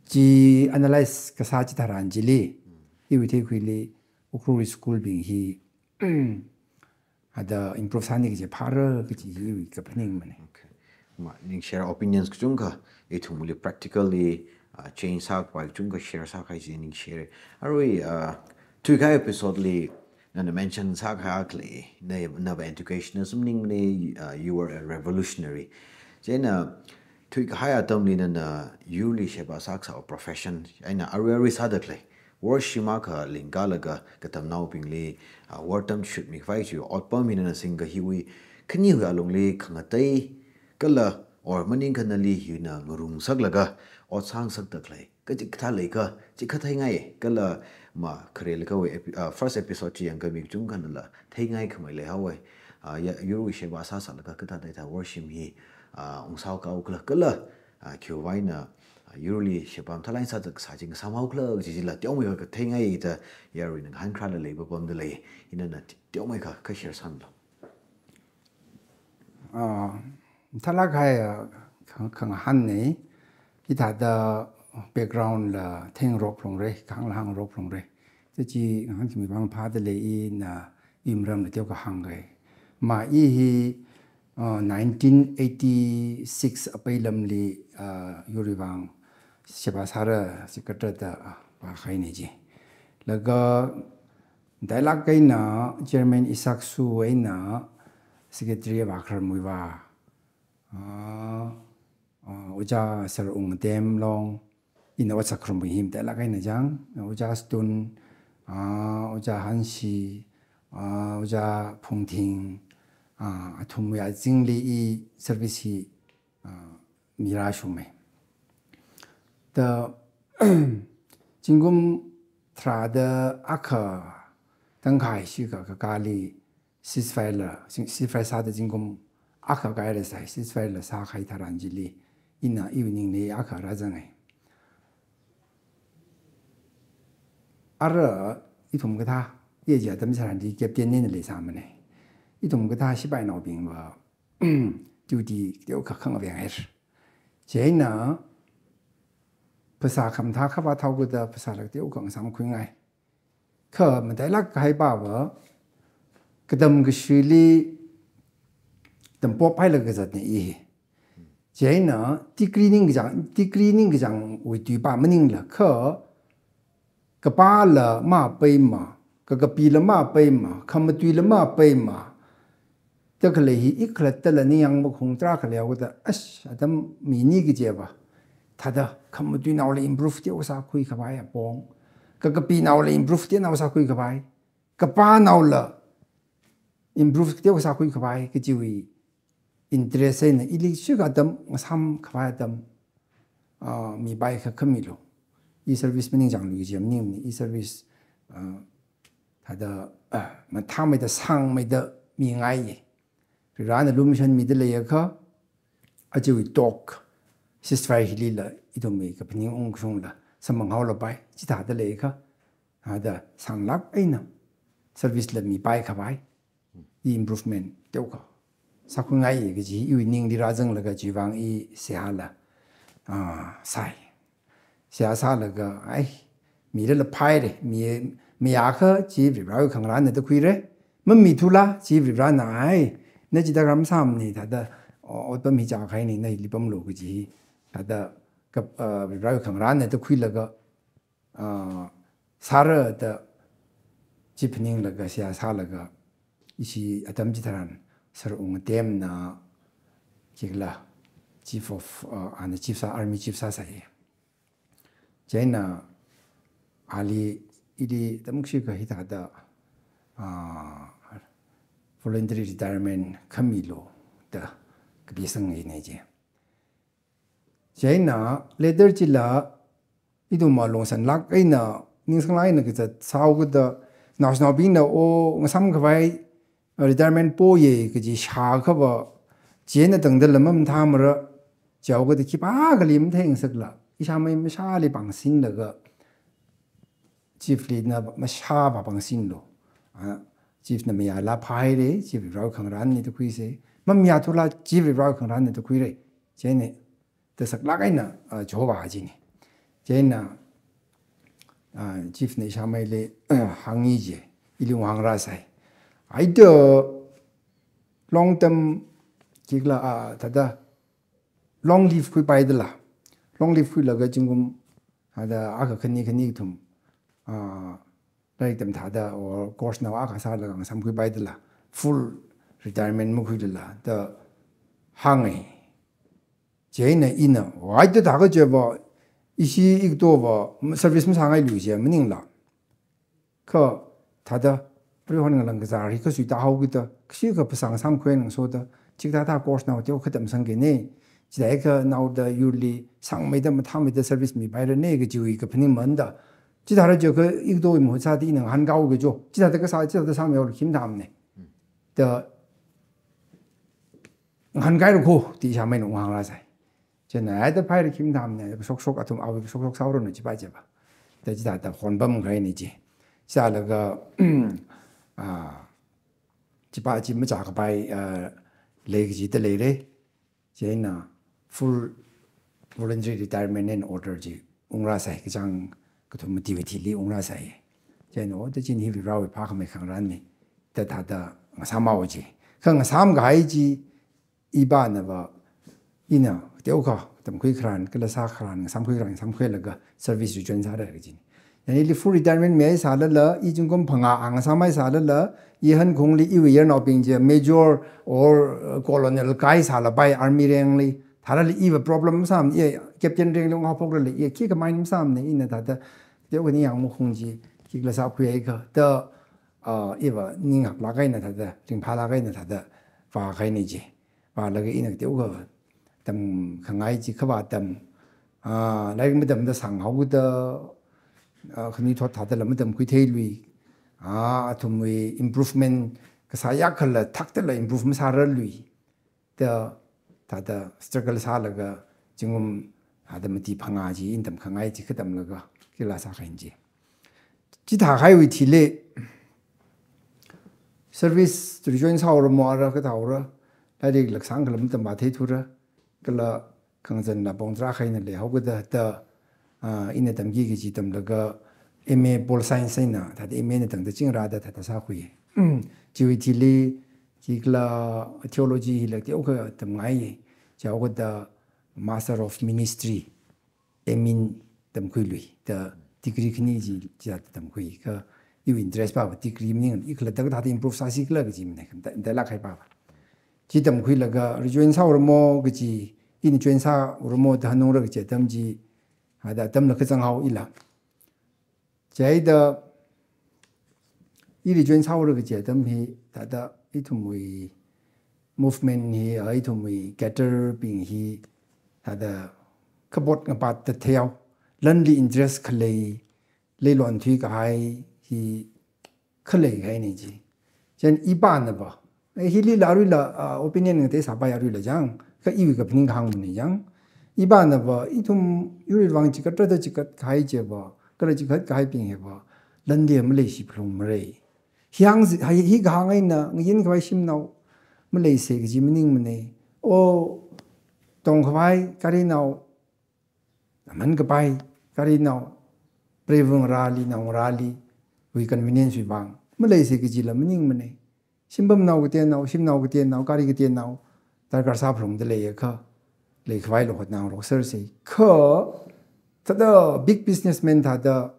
chi analyze kasā chitharan chili, iwui theikhuili, Ukhrul school bing hi, ada improve sāni kaji phāra kaji hi kaphaning mana. Okay. Ma, ningshare opinions kachungkha, ithumli practically, uh, change sākhavai kachungkha share sākahai chi ningshare. Arui, uh, thuikahai episode li, nana mention sākahai akha lei, na, nava educationist maningmana, uh, you were a revolutionary. Chieina, thuikahai atamli nana yurli sheba sākasā profession, eina arui arui sāda khalei worship akha lingkalaga katamnaobingli, ah, wortam shutmikhavai chi otpam hi nana singkahiwui, khaniwui alungli khangatei, kala or maningkha nali hina ngarumsaklaga, ot sāngasakda khalei, kachikathā leikha, chikathā theingai, kala ma kharelakhawui epi-, ah, first episode chi yangkhami kachungkha nala theingaikhamei leihaowa. Ah, ya, yurwui sheba sāsālaga kathāda thāda worship hi, ah, ungsao kaukhala, kala, ah, khiwuivang eina, ah, yurli sheba mathālāk eina sāda kasā chi ngasāmhaokhala kaji chila teomeikha katheingai da yaruina ngahānkharāla leipapamda lei, ina nana teomeikha kha share sāmilu. Ah, mathālāk kahai, ah, khang-, khangahānna, hithāda background la theingarok phalungra, kahāngla hāngarok phalungra. Chi chi ngahānkhami vang phāda lei, ina iwui maramla teokha hāngkahai. Ma i hi, uh, nineteen eighty-six apeilamli, uh, yurwui vang sheba sāra, secretary da, uh, vākahaina chi. Laga matailāk eina Chairman Isaac Soo eina Secretary vākharamwui vang, uh, uh, Ojā Sir Wungtem Long, ina ot sākharamwui hi matailāk eina chang, Ojā Stone, ah, Ojā Hanshi, ah, Ojā Phungthing, ah, athumwui azingli i service hi, ah, mirāshungmei. Da, zingkum tharāda akha tangkhai shikha kakāli ceasefire la, ceasefire sāda zingkum akha kahaira sai, ceasefire la sākahai tharan chili, ina iwui ningli akha rāzanga. Ara ithum kathā, i chi atam chitharanli captain na leisāmana. Ithum kathā sipainaobingva, duty teokha khangavengahaira. Chieina, phasā khamathā khavā thaokida phasāla teokha ngasāmkhuingai. Kha matailāk kahai pava, katam kashili tampop hailaga kazatna i hi. Chieina degree ningkachāng, degree ningkachāngwui tui pa maningla kha, kapāla mapeima, kakapila mapeima, khamatuila mapeima, da khalei hi i khalattala ningyāng makhung tarākha leihaoda, ash, atam mi ni kajiva, thāda khamatuinaola improve teokha sākhuikhavai apong, kakapinaola improve teonao sākhuikhavai, kapānaola improve teokha sākhuikhavai kajiwui interest eina ili shikha atam ngasāmkhavai atam, ah, mipai kha khamilu. I service maningchānglu kaji maningmana, i service, ah, thāda, ah, mathāmeida sāngmeida mingaiya. Varivarana lumashanmida leiakha, achiwui talk, ceasefire hilila, ithumwui kaphaning ungkashungla, samphanghaolapai, chithāda leiakha, thāda sānglāk eina service la mipaikhavai, i improvement teokha sākhuingaiya kaji iwui ningli rāzanglaga chiwui vang i seihāla, ah, sai. Seihā sālaga, ai, milala phaira, mi, mi akha chi Varivarawui khangarānna da khuira, mamithula chi Varivarana, ai, na chithāda ram sāmana thāda, o, otpam hi chākahaina, na hili pamlu kaji hi, thāda, kap-, ah, Varivarawui khangarānna da khuilaga, ah, sāra da chi phaninglaga, seihā sālaga, ishi atam chitharan, Sir Wungtemna, chikla, chief of, ah, ana chief sā, army chief sāsai. Chieina, ali, ili tamkshi ka hithāda, ah, voluntary retirement khamilu da kapisang eina chi. Chieina later chila ithum malung sanlāk eina, ningsanglāk eina kazat sāhaokida, naoshinaobingna o ngasam khavai retirement poye kaji shākhava, chieina tangdala mamathāmara, chihaokida khipākhali matheingasakla, ishāmei mashāli pāngsinlaga, chief li na mashā pāpāngsinlu. Ah, chief na mayāla phāhaire, chief Varewui khangarānne da khuise. Mamayāthula chief Varewui khangarānne da khuire. Chieina, da saklāk eina, ah, Jehovah chine. Chieina, ah, chief na ishāmeili, ah, hāngi chi, ili unghāngrāsai. Aida long term khikhala, ah, thāda long leave khuipaidala. Long leave khuilaga zingkum, thāda akha khani khani kathum, ah, lairik tamthāda or course nao akha sālaga ngasam khuipaidala. Full retirement makhuilala da hānge. Chieina ina, wai da thākha chiva, ishi ikto va, service masāngailui chi maningla. Kha thāda, prihon ngalang kazāri kha suita haokida, kashi kha phasā ngasam khuihangshoda, chikathā thā course nao teo kha tamsangkine, chithākha naoda yurli sangmeida mathāmeida service mipairane kajiwui kaphaning manda. Chithāra chiakha ikto imhut sāda ina ngahānkāhaoki jo. Chithāda kasā, chithāda sāmihaolu khim tamne. Da ngahānkaira kho, da ishāmeina unghāngrāsai. Chieina aida phaira khim tamne, kashokshok athum awui kashokshok sāhaoranu chipa chipa. Da chithāda honpamkahaine chi. Sālaga, ah, chipa chi machākapai, ah, lei kajida leire. Chieina full voluntary retirement eina order chi ungrāsai, kachāng kathum matiwui thili ungrāsai. Chieina o da china hi Varewui phākhamei khangarānne da thāda ngasamhao chi. Kha ngasamkahai chi, ipānava, ina teokha tamkhui kharān, kala sā kharān, ngasam khui kharān, ngasam khuilaga service rejoin sāra kajine. Chieina ili full retirement mihaisālala, i zingkum phangā ang ngasam haisālala, i hankhongli iwui yarnaobing chi major or, uh, colonel kaisālapai army rank li, thārali iva problem masāmane, i captain rank li unghaophokrali, i khikha mind masāmane, ina thāda teokha ningyāng makhung chi khikhala sākhuihaikha da, ah, iva ninghaklāk eina thāda, ringphālāk eina thāda vākahaine chi. Vālaga ina teokha tamkhangai chi khavā tam, ah, lairik matamda sanghaoda, ah, khanuithot thādala matamkhui theilui, ah, athumwui improvement kasā yākhala thakdala improve masārarlui. Da, thāda struggle sālaga, zingkum, thāda mati phangā chi, ina tamkhangai chi kha tamlaga, khikhala sākahaine chi. Chithākahaiwui thili, service rejoin sāhaoramo ara kathāhaora, lairik laksang khala matamvā theithura, kala khangazanla pongtra khaina leihaokida da, ah, ina tamki kaji tamlaga M A Pol Science eina, thāda M A na tangda chingrāda thāda sākhui. Chiwui thili, khikhala theology hila teokha tamngai, chihaokida Master of Ministry, M In tamkhuilui, da degree khani chi, chithāda tamkhui, kha iwui interest pava degree maning, i khalatta kathāda improve sāsikhala kaji mane, khamta, da lākhai pava. Chi tamkhuilaga rejoin sāhaoramo kaji, ina join sāhaoramo da hanungra kaji atam chi, hada atamla kazanghao ila. Chieina i rejoin sāhaora kaji atam hi, thāda ithumwui movement hi, ah, ithumwui cadre bing hi, thāda kapot ngapatta theihao, lanli interest khalei, leilon thuikahai hi khaleihaine chi. Chieina ipānava, eh, hilila aruila, ah, opinion ngatei sāpai aruila chang, kha iwui kaphaning kahāng mane chang. Ipānava, ithum yurwui vang chikat rāda chikatkahai chiva, kala chikatkahaibing hiva, landi maleishiphalungmara. Hi hāng zi-, hi, hi kahāng eina, ngayin khavai shimnao maleisa kaji maningmane. O, tongkhavai garinao, aman kapai garinao, preivung rali, naongarāli, wui convenience wui vang maleisa kajila maningmane. Shimpamnao katennao, shimnao katennao, gari katennao darkar sāphalungda leiakha, leikhavaila hotnangaroksersa. Kha, thāda big businessman thāda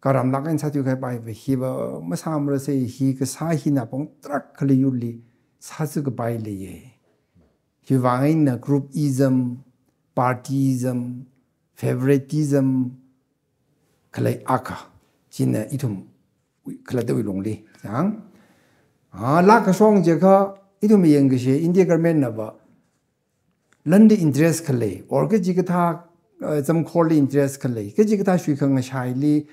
karamlāk eina sāthuikahaipai va hiva masāmarasa, hi kasā hina pongtrak khalei yurli sāzā kapai leiya. Hiwui vang eina groupism, partyism, favoritism khalei akha. China ithum khalattawui lungli, yang, Ah, lākashong jiakha, ithum yangkashi, India government nava, lanli interest khalei, or kachikathā, uh, zamkhorli interest khalei, kachikathā shuikhangashaili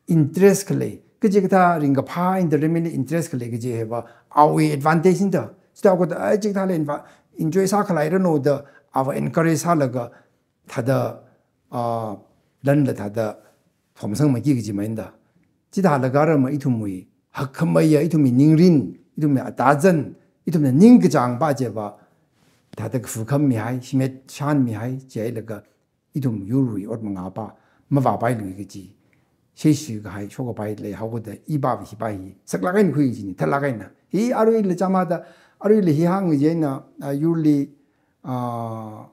interest khalei, kachikathā ringkaphā entertainment li interest khalei kaji hiva, awui advantage na da. Chithākha da, ai, chikathāli inva-, enjoy sākhaleiranu da, ava encourage sālaga, thāda, ah, lanla thāda, thomsangmaki kaji maina da. Chithālaga rāma ithumwui hakkhameiya, ithumwui ningrin, ithumwui atazan, ithumna ningkachāng pa chiva, thāda kafu khammihai, shimet shanmihai, chihailaga ithum yurwui ot mangā pa mavāpailui kaji. Sheishi kahai, shokapai leihaoda, i pa hi pa hi, saklāk eina khui kajina, tharlāk eina. Hi aruila chāmada, aruila hi hāng kajina, ah, yurli, ah,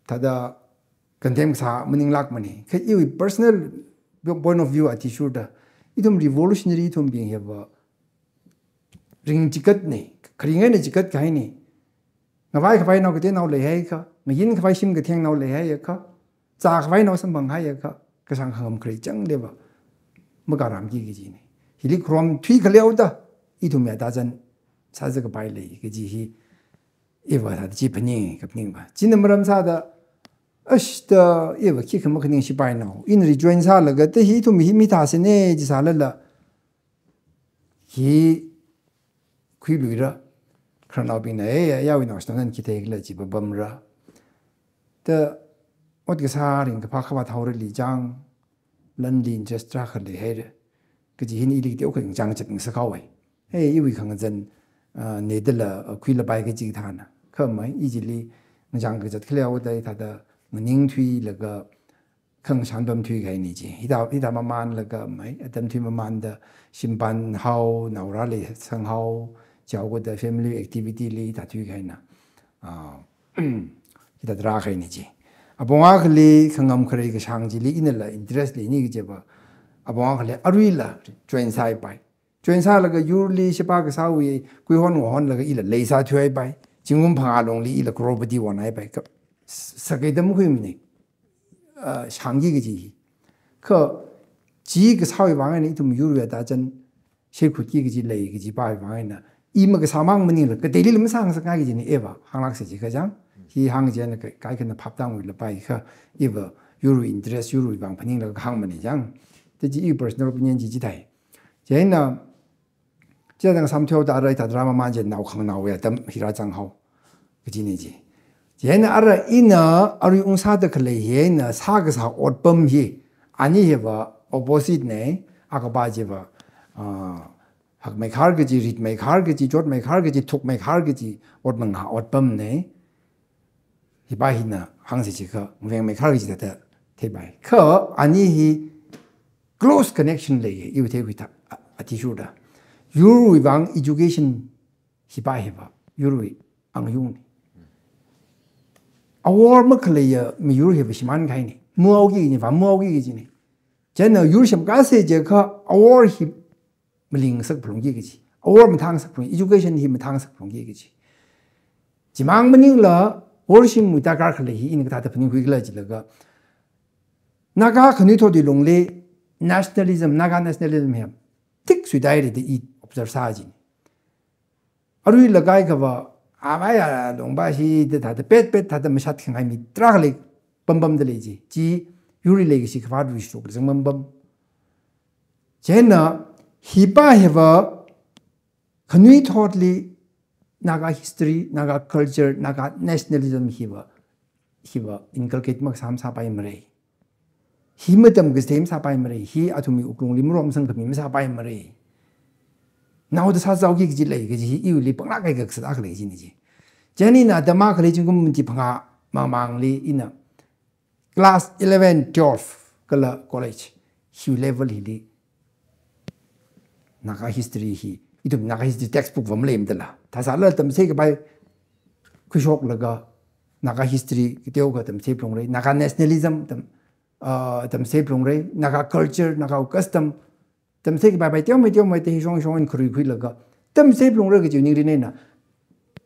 thāda condemn kasā maninglākmana. Kha iwui personal point of view athishurda, ithum revolutionary ithumbing hiva ringchikatna, kharing eina chikat kahaina. Ngavai khavainao kateonao leihaiakha, ngayin khavai shim kathengnao leihaiakha, zākhavainao samphanghaiakha, kashāng khangam kharei chang leiva makarāmki kajina. Hili kharom thuikhaleoda, ithumwui atazan sāzā kapai lei kaji hi, iva thāda chi phaning, kaphaning pa. China maram sāda, ash da, iva khikha makhaning shipainao, ina rejoin sālaga, da hi ithum hi mithāsāna, jisālala, hi khuiluira, khararnaobingna, eh, ya, yawui naoshinao nana khi theikhala chi pabamra. Da, ot kasā ringkaphā khavāt haorali chang, lanli interest tarākha leihaira. Kaji hina ili teokha ngachang chat ngasak haowa. Hei, iwui khangazan, ah, nedala, ah, khuilapai kaji thāna. Kha mai, i chili ngachang kazat khaleoda thāda nganing thuilaga, khangashan pam thuikahaina chi. Hithā, hithā mamanlaga mai, atam thuimamanda shimpan hao, naorāli sanghao, chihaoda family activity li hithā thuikahaina. Ah, hithā tarākahaina chi. Apong akhali khangam kharei kashāng chili inala interest leini kajiva, apong akhali aruila join sāhaipai. Join sālaga yurli sheba kasāwui kuihon ngahonlaga ila leisā thuihaipai. Zingkum phangā lungli ila crorepati onhaipai. Kha s-, sakai tamkhuimana, ah, shāngki kaji hi. Kha chi kasāwui vang eina ithum yurwui atazan sheikhutki kaji lei kaji pawui vang eina, i makasāmang maningla kateilila masāngasakngai kajina, iva hānglāksa chi kachang. Hi hāng chieina ka-, kaikhana phaptānguilapai kha, iva yurwui interest, yurwui vang phaninglaga kahāngmana chang. Da chi i personal opinion chi chithāi. Chieina, chithāda ngasam thuihaoda ara hithā tarā maman chieina nao khanganaowui atam hi rāzanghao kajina chi. Chieina ara ina arui ungsāda khalei hi eina sākasā otpam hi, ani hiva opposite na, akha pa chiva, ah, hakmeikhar kaji, ritmeikhar kaji, chotmeikhar kaji, thukmeikhar kaji, ot mangā otpamna. Hi pa hina hāngsa chiakha, ngavengmeikhar kaji thāda theipai. Kha ani hi close connection leiya, iwui theikhui thā, a-, athishurda. Yurwui vang education hi pa hiva, yurwui angayungna. Awor makhaleiya miyur hiva shimānkahaina. Muhaoki kajina, va muhaoki kajina. Chieina yur semkasā chiakha awor hi malingasak phalungki kaji. Awor mathāngasak phalung, education hi mathāngasak phalungki kaji. Chimang maningla, worship wui darkar khalei hi ina kathāda phaningkhuikhala jilaga, Naga khanuithotwui lungli nationalism, Naga nationalism hi thik suidaira da i observe sā kajina. Aruila kaikhava, amaya lungva hithā thāda pet pet thāda mashat khangai mi tarākha lei, pampamda lei chi. Chi yurli leikashi khavātwui shurukli zangpampam. Chieina hi pa hiva khanuithotli Naga history, Naga culture, Naga nationalism hiva, hiva inculcate makasā masāpaimara. Hi matam kasā masāpaimara, hi athumwui wuklungli maromsang khami masāpaimara. Naoda sāzaoki kaji lei kaji hi iwuili panglāk kahai kasā akha lei kajina chi. Chieina atam akhali zingkum machiphangā mamangli ina class eleven, twelve kala college, hi level hili Naga history hi, ithum Naga history textbook va maleimada la. Thāsālala tamchithei kapai khuishoklaga, Naga history kateokha tamchithei phalungra, Naga nationalism tam, ah, tamchithei phalungra, Naga culture, Naga custom, tamchithei kapaipai teomei teomei te hi shong shong eina kharui khuilaga, tamchithei phalungra kaji ningrin eina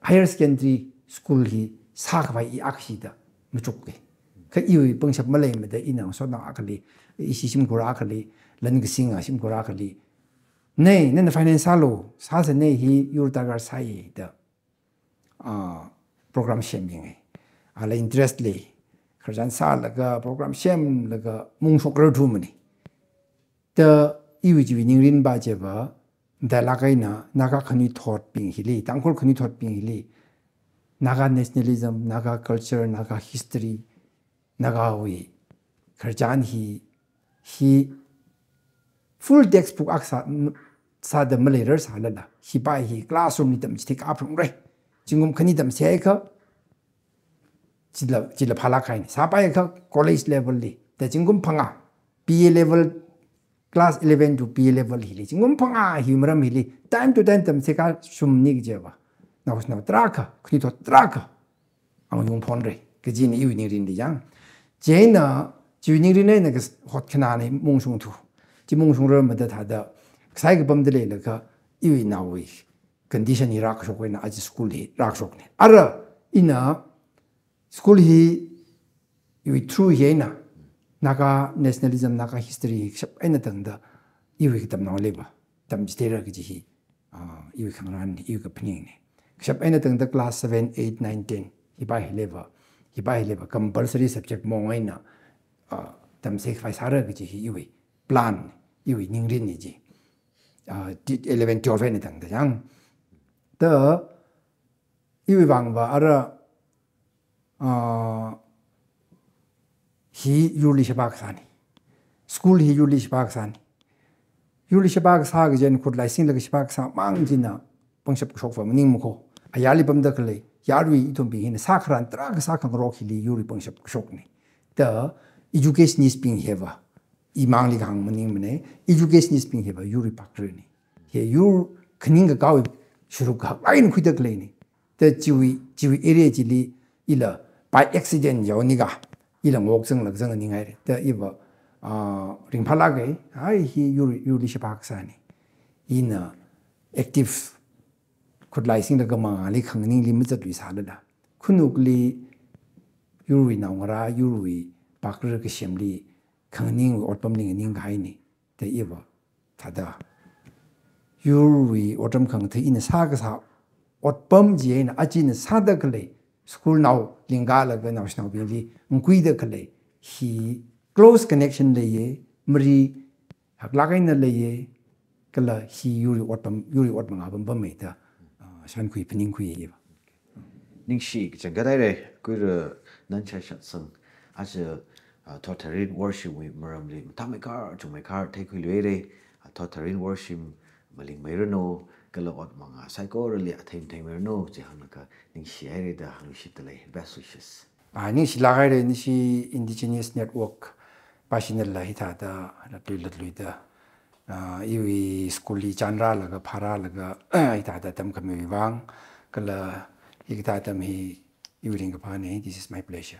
higher secondary school hi sākhavai i akhashi da machuka. Kha iwui pangshap maleimada ina ngasotnao akhali, ishi shimkhur akhali, lan kasinga shimkhur akhali, Nei, nana finance sālu, sāsa nei hi yur darkar sāi da, ah, program sembing ai. Ala interest lei, khararchan sālaga, program semlaga, mung shokrar thumani. Da iwui chiwui ningrin pa chiva, dalak eina Naga khanuithotbing hili, Tangkhul khanuithotbing hili, Naga nationalism, Naga culture, Naga history, Nagawui khararchan hi, hi full textbook akha sā, sāda maleirar sālala, hi pa hi classroom li tamchithei kaphungra. Zingkum khani tamchitheikha, chila, chila phālak haini. Sāpaiakha college level li, da zingkum phangā, B A level, class eleven to B A level hili, zingkum phangā hi maram hili, time to time tamchithei kashungni kajiva, naoshinao tarākha, khanuithot tarākha, ang yungphonra kajina iwui ningrinli chang. Chieina, chiwui ningrin eina kas-, hotkhana ni mung shungthu. Chi mung shungrar mada thāda, kasai kapamda leilakha, iwui naowui condition hi rākashok eina aja school hi rākashokna. Ara ina school hi iwui through hi eina Naga nationalism, Naga history hi kashap eina tangda iwui katamnao leiva tamchitheira kaji hi, ah, iwui khangarān, iwui kaphaningna. Kashap eina tangda class seven, eight, nine, ten hi pa hi leiva, hi pa hi leiva compulsory subject mong eina, ah, tamchithei khavai sāra kaji hi iwui plan, iwui ningrinna chi. Ah, ti-, eleven, twelve eina tangda chang. Da iwui vangva ara, ah, hi yurli sheba kasāni. School hi yurli sheba kasāni. Yurli sheba kasā kaji eina khutlai singlaga sheba kasā mang china pangshap kashokva maningmakho. Ayarli pamda khalei yarui ithumbing hina sākharān tarākha sākhangarok hili yurwui pangshap kashokna. Da educationist bing hiva, imangli kahāng maningmana, educationist bing hiva yurwui pakrirana. Hi yur khaning kakāwui sharuk kahak eina khuida khaleina. Da chiwui, chiwui area chili ila by accident yaoni ka, ila ngok zanglak zangning haira. Da iva, ah, ringphālak eina, ai hi yur, yurli sheba kasāna. Ina active khutlai singlaga mangāli khanganingli mazatlui sālala, khanukli yurwui naongarā, yurwui pakrir kasemli khanganingwui otpamli nganing kahaina. Da iva thāda yurwui otram khangathei ina sākasā otpam chi eina aja ina sāda khalei, school nao lingkalaga naoshinaobingli ngakuida khalei hi close connection leiya, mari haklak eina leiya, kala hi yurwui otpam, yurwui ot mangā pampamma da, ah, shānkhui phaningkhuiya iva. Ningshi kachangkhat haira, Kuira Nansha Shatsang. Aja, ah, Thotharin Worship wui maramli mathāmeikha, chungmeikha theikhuiluira. Ah, Thotharin Worship malingmeiranu, kala ot mangā saikorali athei matheimeiranu, chi hānglaga ningshi haira da hāngluishitdalei. Best wishes. Ah, ningshilak haira, Nyishi Indigenous Network pa channel la hithāda latlui latluida, ah, iwui school li chānrālaga, phārālaga, hithāda tamkhamiwui vang, kala hikathā atam hi iwui ringkaphāna. This is my pleasure.